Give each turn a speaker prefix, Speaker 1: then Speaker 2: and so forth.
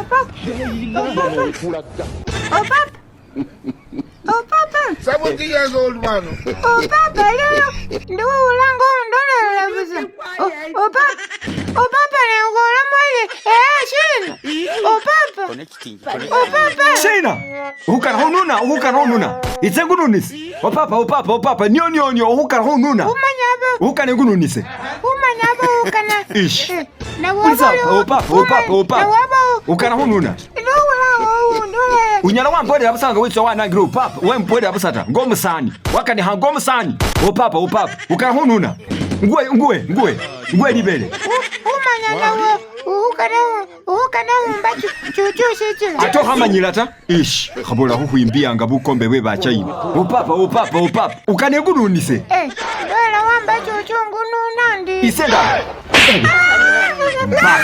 Speaker 1: Oh papa. Oh papa. Oh papa. Oh papa.
Speaker 2: 70 years old man.
Speaker 1: Oh papa lelo ndiwulanga undolela busa. Oh oh papa. Oh papa nengola mwele. Eh shina. Oh papa. Oh papa.
Speaker 3: Shina! Uhukana khununa, uhukana khununa. Itse ngununise. O papa, o papa, o papa, nio nio nio, uhukana khununa.
Speaker 1: Umanya abo.
Speaker 3: Uhukana ngununise.
Speaker 1: Umanya abo ukana.
Speaker 3: Ish.
Speaker 1: Na
Speaker 3: Ulisa, o papa, o papa, o papa.
Speaker 1: Na wabo.
Speaker 3: Ukana khununa.
Speaker 1: Ndiwulanga undolela.
Speaker 3: Unyala wambolela busa nga witsa wanangile upapa, wembolela busa ta, ngomusani. Wakanikha ngomusani. O papa, o papa, ukana khununa. Nguwe, nguwe, nguwe, nguwe libele.
Speaker 1: Umanya nawe ukana ukana umba chuchu shichila.
Speaker 3: Ate okhamanyila ta ish khabola khukhwimbiyanga bukombe bwe bachina. Upapa, upapa, upapa, ukane ngununise.
Speaker 1: Eh, ndola wamba chuchu ngununa ndi.
Speaker 3: Ise nga. Ba.